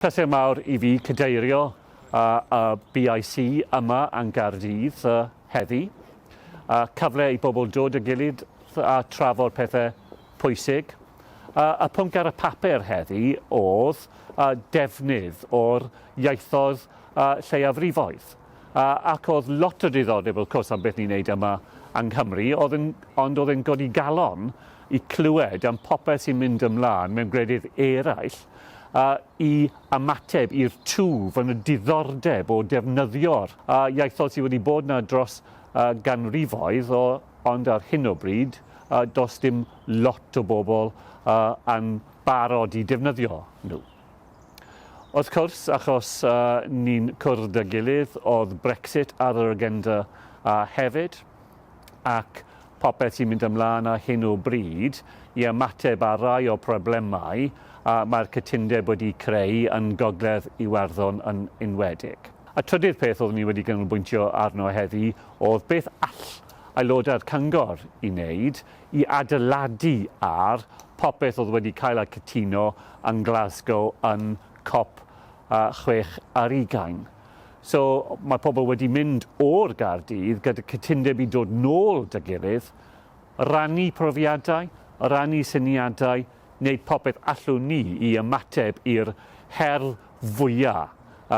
Pleser mawr i fi cadeirio y BIC yma yng Nghaerdydd heddi. Cyfle i bobl dod â'i gilydd a trafod pethau pwysig. Y pwnc ar y papur heddi oedd defnydd o'r ieithoedd lleiafrifoedd. Ac oedd lot o diddordeb wrth cwrs am beth ni'n neud yma yng Nghymru, oedd yn, ond oedd e'n godi galon i clywed am popeth sy'n mynd ymlaen mewn gwledydd eraill i ymateb i'r twf yn y diddordeb o defnyddio'r ieithoedd sydd wedi bod 'na dros ganrifoedd, ond ar hyn o bryd does dim lot o bobl yn barod i defnyddio nhw. Wrth cwrs, achos ni'n cwrdd â gilydd, oedd Brexit ar yr agenda hefyd. ac popeth sy'n mynd ymlaen ar hyn o bryd i ymateb ar rai o'r problemau mae'r cytundeb wedi creu yn Gogledd Iwerddon yn enwedig. Y trydydd peth oeddwn i wedi ganolbwyntio arno heddi oedd beth all aelodau'r Cyngor i wneud i adeiladu ar popeth oedd wedi cael eu cytuno yn Glasgow yn cop 26. So, mae pobl wedi mynd o'r Gaerdydd gyda cytundeb i dod nôl 'da gilydd, rannu profiadau, rannu syniadau, wneud popeth allwn ni i ymateb i'r her fwya'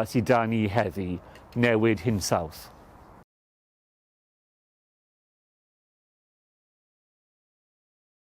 sydd 'da ni heddi, newid hinsawdd.